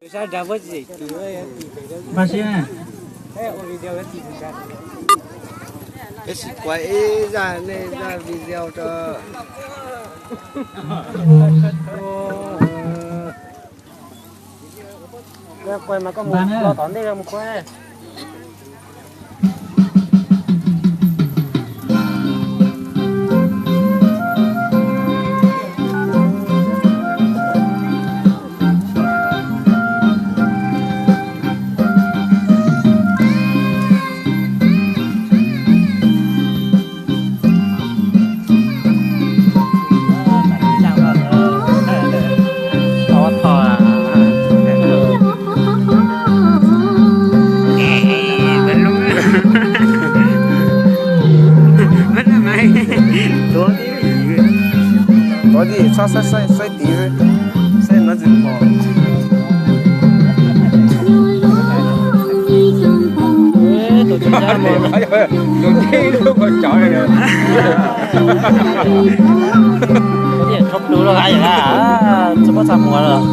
Mas sib ne, peb sim kuaj ib zaj nej zaj video rau. Kuaj mas koj mus los tom ntej mus kuaj. Tuav tib, txhob saib, saib tid, saib no tsis pom. Tus tib lub ko cov. Txhob plhws lawm, tsis muaj txaj muag lawm.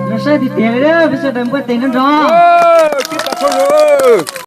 Zoo saib tiag tiag li, peb sawv daws npuaj tes nrov nrov.